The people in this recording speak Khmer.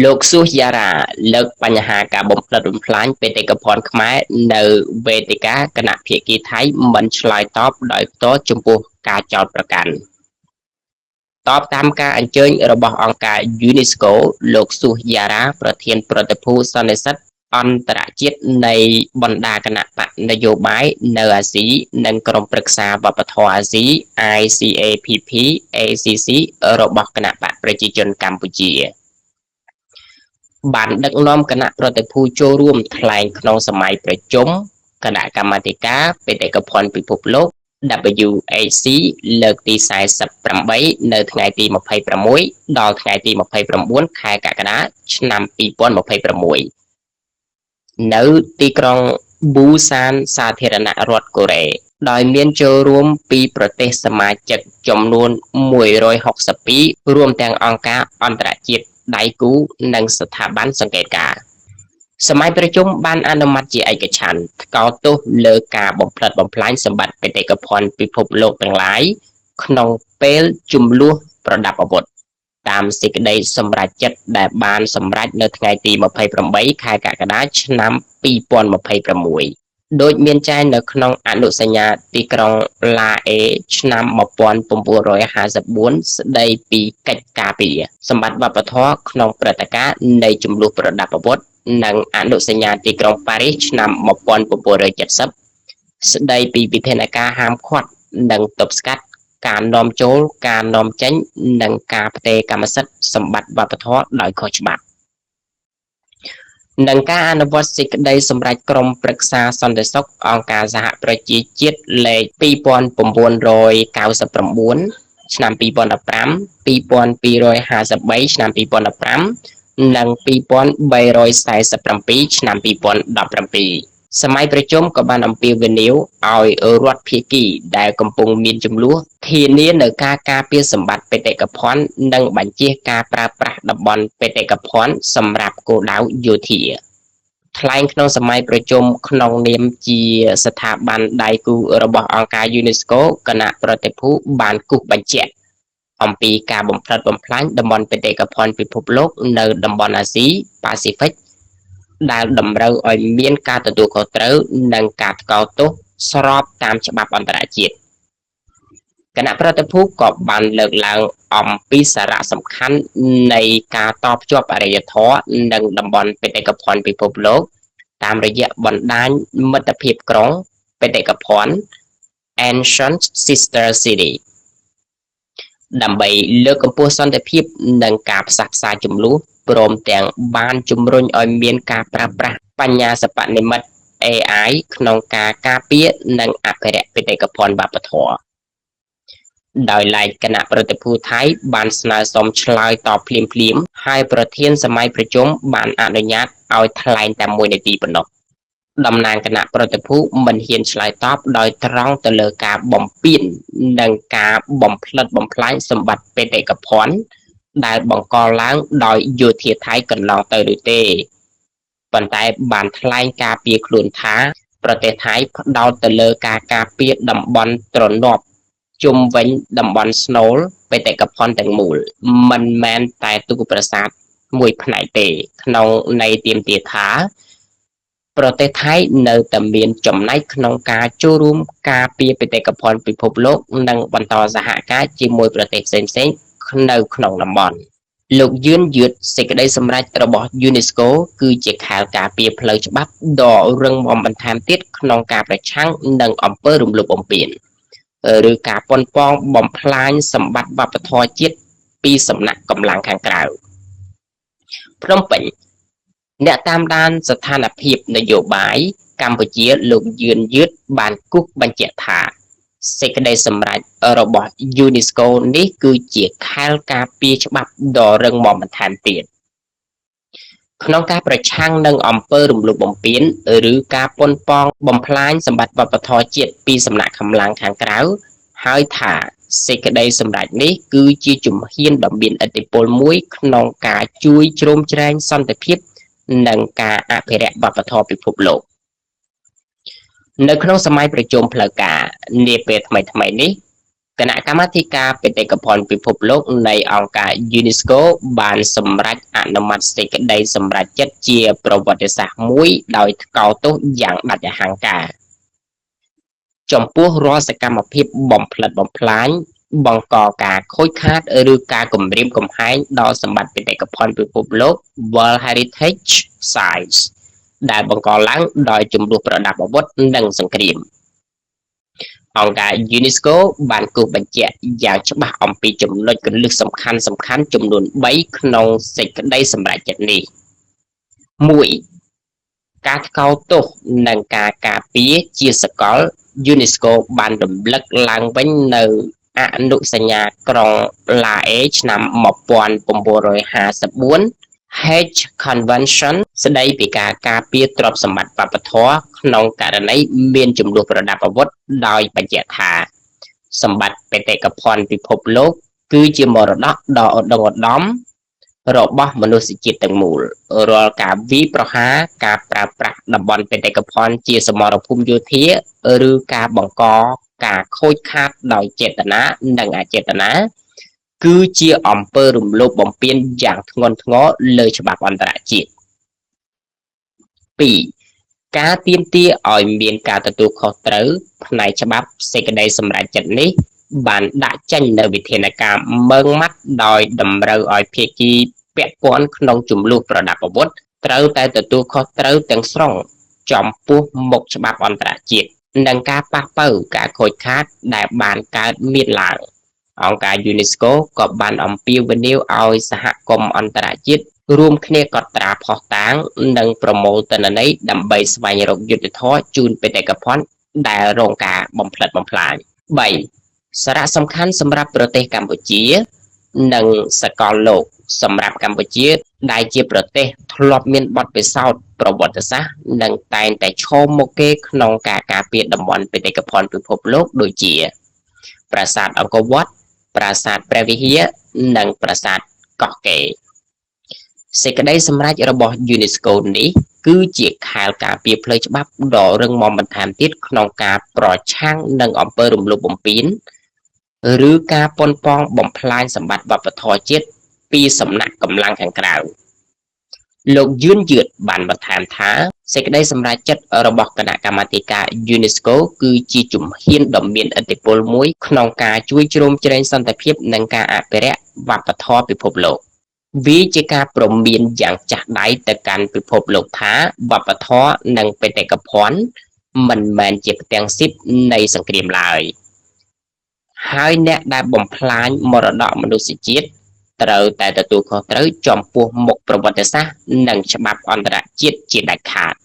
លោកសួស យ៉ារ៉ា លើកបញ្ហាការបំផ្លិចបំផ្លាញបេតិកភណ្ឌខ្មែរនៅវេទិកាគណៈភាគីថៃមិនឆ្លើយតបដោយផ្ទាល់ចំពោះការចោទប្រកាន់តបតាមការអញ្ជើញរបស់អង្គការយូណេស្កូលោកសួស យ៉ារ៉ា ប្រធានប្រតិភូសន្និសីទអន្តរជាតិនៃបណ្ដាគណបក្សនយោបាយនៅអាស៊ីនិងក្រុមប្រឹក្សាវប្បធម៌អាស៊ី ICAPP ACC របស់គណបក្សប្រជាជនកម្ពុជាបានដឹកនាំគណៈប្រតិភូចូលរួមថ្លែងក្នុងសម័យប្រជុំគណៈកម្មាធិការបេតិកភណ្ឌពិភពលោក WHC លើកទី48នៅថ្ងៃទី26ដល់ថ្ងៃទី29ខែកក្កដាឆ្នាំ2026នៅទីក្រុងប៊ូសានសាធារណរដ្ឋកូរ៉េដោយមានចូលរួមពីប្រទេសសមាជិកចំនួន162រួមទាំងអង្គការអន្តរជាតិដៃគូនិងស្ថាប័នសង្កេតការណ៍សម័យប្រជុំបានអនុម័តជាឯកច្ឆន្ទថ្កោលទោសលើការបំផ្លិចបំផ្លាញសម្បត្តិបេតិកភណ្ឌពិភពលោកទាំងឡាយក្នុងពេលជម្លោះប្រដាប់អាវុធតាមសេចក្តីសម្រេចចិត្តដែលបានសម្រេចនៅថ្ងៃទី28ខែកក្កដាឆ្នាំ2026ដូចមានចែងនៅក្នុងអនុសញ្ញាទីក្រុងឡាអេឆ្នាំ1954ស្តីពីកិច្ចការពារសម្បត្តិវប្បធម៌ក្នុងព្រឹត្តិការណ៍នៃជម្លោះប្រដាប់អាវុធនិងអនុសញ្ញាទីក្រុងប៉ារីសឆ្នាំ1970ស្តីពីវិធានការហាមឃាត់និងទប់ស្កាត់ការនាំចូលការនាំចេញនិងការផ្ទេរកម្មសិទ្ធិសម្បត្តិវប្បធម៌ដោយខុសច្បាប់និងការអនុវត្តសេចក្តីសម្រេចក្រុមប្រឹក្សាសន្តិសុខអង្គការសហប្រជាជាតិលេខ2999ឆ្នាំ2015 2253ឆ្នាំ2015និង2347ឆ្នាំ2017សម័យប្រជុំក៏បានអំពាវនាវឲ្យរដ្ឋភាគីដែលកំពុងមានជម្លោះធានានូវការការពារសម្បត្តិបេតិកភណ្ឌនិងបញ្ចៀសការប្រើប្រាស់តំបន់បេតិកភណ្ឌសម្រាប់គោលដៅយោធាថ្លែងក្នុងសម័យប្រជុំក្នុងនាមជាស្ថាប័នដៃគូរបស់អង្គការយូណេស្កូគណៈប្រតិភូបានគូសបញ្ជាក់អំពីការបំផ្លិចបំផ្លាញតំបន់បេតិកភណ្ឌពិភពលោកនៅតំបន់អាស៊ីប៉ាស៊ីហ្វិកដែលតម្រូវឲ្យមានការទទួលខុសត្រូវនិងការថ្កោលទោសស្របតាមច្បាប់អន្តរជាតិគណៈប្រតិភូក៏បានលើកឡើងអំពីសារៈសំខាន់នៃការតភ្ជាប់អរិយធម៌និងតំបន់បេតិកភណ្ឌពិភពលោកតាមរយៈបណ្ដាញមិត្តភាពក្រុងបេតិកភណ្ឌ Ancient Sister City ដើម្បីលើកកម្ពស់សន្តិភាពនិងការផ្សះផ្សាជម្លោះព្រមទាំងបានជំរុញឲ្យមានការប្រើប្រាស់បញ្ញាសិប្បនិម្មិត AI ក្នុងការការពារនិងអភិរក្សបេតិកភណ្ឌវប្បធម៌ដោយឡែកគណៈប្រតិភូថៃបានស្នើសុំឆ្លើយតបភ្លាមៗហើយប្រធានសម័យប្រជុំបានអនុញ្ញាតឲ្យថ្លែងតែ1នាទីប៉ុណ្ណោះតំណាងគណៈប្រតិភូមិនហ៊ានឆ្លើយតបដោយត្រង់ទៅលើការបំពាននិងការបំផ្លិចបំផ្លាញសម្បត្តិបេតិកភណ្ឌដែលបង្កឡើងដោយយោធាថៃកន្លងទៅនោះទេប៉ុន្តែបានថ្លែងការពារខ្លួនថាប្រទេសថៃផ្ដោតទៅលើការការពារតំបន់ទ្រនាប់ជុំវិញតំបន់ស្នូលបេតិកភណ្ឌទាំងមូលមិនមែនតែទូប្រាសាទមួយផ្នែកទេក្នុងន័យទាមទារថាប្រទេសថៃនៅតែមានចំណែកក្នុងការចូលរួមការពារបេតិកភណ្ឌពិភពលោកនិងបន្តសហការជាមួយប្រទេសផ្សេងៗនៅក្នុងតំបន់លោកយឿនយឿតសេចក្តីសម្រេចរបស់យូណេស្កូគឺជាខែលការពារផ្លូវច្បាប់ដ៏រឹងមាំបន្ថែមទៀតក្នុងការប្រឆាំងនឹងអំពើរំលោភបំពានឬការប៉ុនប៉ងបំផ្លាញសម្បត្តិវប្បធម៌ជាតិពីសំណាក់កម្លាំងខាងក្រៅភ្នំពេញអ្នកតាមដានស្ថានភាពនយោបាយកម្ពុជាលោកយឿនយឿតបានគូសបញ្ជាក់ថាសេចក្តីសម្រេចរបស់យូណេស្កូនេះគឺជាខែលការពារច្បាប់ដ៏រឹងមាំបន្ថែមទៀតក្នុងការប្រឆាំងនឹងអំពើរំលោភបំពានឬការប៉ុនប៉ងបំផ្លាញសម្បត្តិវប្បធម៌ជាតិពីសំណាក់កម្លាំងខាងក្រៅហើយថាសេចក្តីសម្រេចនេះគឺជាជំហានដ៏មានឥទ្ធិពលមួយក្នុងការជួយជ្រោមជ្រែងសន្តិភាពនិងការអភិរក្សវប្បធម៌ពិភពលោកនៅក្នុងសម័យប្រជុំផ្លូវការនាពេលថ្មីៗនេះ គណៈកម្មាធិការបេតិកភណ្ឌពិភពលោកនៃអង្គការ UNESCO បានសម្រេចអនុម័តសេចក្តីសម្រេចចិត្តជាប្រវត្តិសាស្ត្រមួយដោយថ្កោលទោសយ៉ាងដាច់អហង្ការចំពោះរាល់សកម្មភាពបំផ្លិចបំផ្លាញបង្កការខូចខាតឬការគំរាមកំហែងដល់សម្បត្តិបេតិកភណ្ឌពិភពលោក World Heritage Sites ដែលបង្កឡើងដោយជម្លោះប្រដាប់អាវុធនិងសង្គ្រាមអង្គការ UNESCO បានគូសបញ្ជាក់យ៉ាងច្បាស់អំពីចំណុចគន្លឹះសំខាន់ៗចំនួន3ក្នុងសេចក្តីសម្រេចចិត្តនេះ1ការថ្កោលទោសនិងការការពារជាសកល UNESCO បានរំលឹកឡើងវិញនូវអនុសញ្ញាក្រុងឡាអេឆ្នាំ1954 Hague Convention ស្តីពីការការពារទ្រព្យសម្បត្តិវប្បធម៌ក្នុងករណីមានជម្លោះប្រដាប់អាវុធដោយបញ្ជាក់ថាសម្បត្តិបេតិកភណ្ឌពិភពលោកគឺជាមរតកដ៏ឧត្តុង្គឧត្តមរបស់មនុស្សជាតិទាំងមូលរាល់ការវាយប្រហារការប្រើប្រាស់តំបន់បេតិកភណ្ឌជាសមរភូមិយោធាឬការបង្កការខូចខាតដោយចេតនានិងអចេតនាគឺជាអំពើរំលោភបំពានយ៉ាងធ្ងន់ធ្ងរលើច្បាប់អន្តរជាតិ2ការទាមទារឲ្យមានការទទួលខុសត្រូវផ្នែកច្បាប់សេចក្តីសម្រេចចិត្តនេះបានដាក់ចេញនូវវិធានការម៉ឺងម៉ាត់ដោយតម្រូវឲ្យភាគីពាក់ព័ន្ធក្នុងជម្លោះប្រដាប់អាវុធត្រូវតែទទួលខុសត្រូវទាំងស្រុងចំពោះមុខច្បាប់អន្តរជាតិនិងការប៉ះប៉ូវការខូចខាតដែលបានកើតមានឡើងអង្គការ UNESCO ក៏បានអំពាវនាវឲ្យសហគមន៍អន្តរជាតិរួមគ្នាកត់ត្រាភស្តុតាងនិងប្រមូលទិន្នន័យដើម្បីស្វែងរកយុត្តិធម៌ជូនបេតិកភណ្ឌដែលរងការបំផ្លិចបំផ្លាញ3សារៈសំខាន់សម្រាប់ប្រទេសកម្ពុជានិងសកលលោកសម្រាប់កម្ពុជាដែលជាប្រទេសធ្លាប់មានបទពិសោធន៍ប្រវត្តិសាស្ត្រនិងតែងតែឈរមុខគេក្នុងការការពារតំបន់បេតិកភណ្ឌពិភពលោកដូចជាប្រាសាទអង្គរវត្តប្រាសាទព្រះវិហារនិងប្រាសាទកោះកេរសេចក្តីសម្រេចរបស់ UNESCO នេះគឺជាខែលការពារផ្លូវច្បាប់ដ៏រឹងមាំបន្ថែមទៀតក្នុងការប្រឆាំងនឹងអំពើរំលោភបំពានឬការប៉ុនប៉ងបំផ្លាញសម្បត្តិវប្បធម៌ជាតិពីសំណាក់កម្លាំងខាងក្រៅលោកយឿនយឿតបានបន្ថែមថាសេចក្តីសម្រេចចិត្តរបស់គណៈកម្មាធិការ UNESCO គឺជាជំហានដ៏មានឥទ្ធិពលមួយក្នុងការជួយជ្រោមជ្រែងសន្តិភាពនិងការអភិរក្សវប្បធម៌ពិភពលោកវាជាការព្រមានយ៉ាងចាស់ដៃទៅកាន់ពិភពលោកថាវប្បធម៌និងបេតិកភណ្ឌមិនមែនជាផ្ទាំងស៊ីបនៃសង្គ្រាមឡើយហើយអ្នកដែលបំផ្លាញមរតកមនុស្សជាតិត្រូវតែទទួលខុសត្រូវចំពោះមុខប្រវត្តិសាស្ត្រនិងច្បាប់អន្តរជាតិជាដាច់ខាត។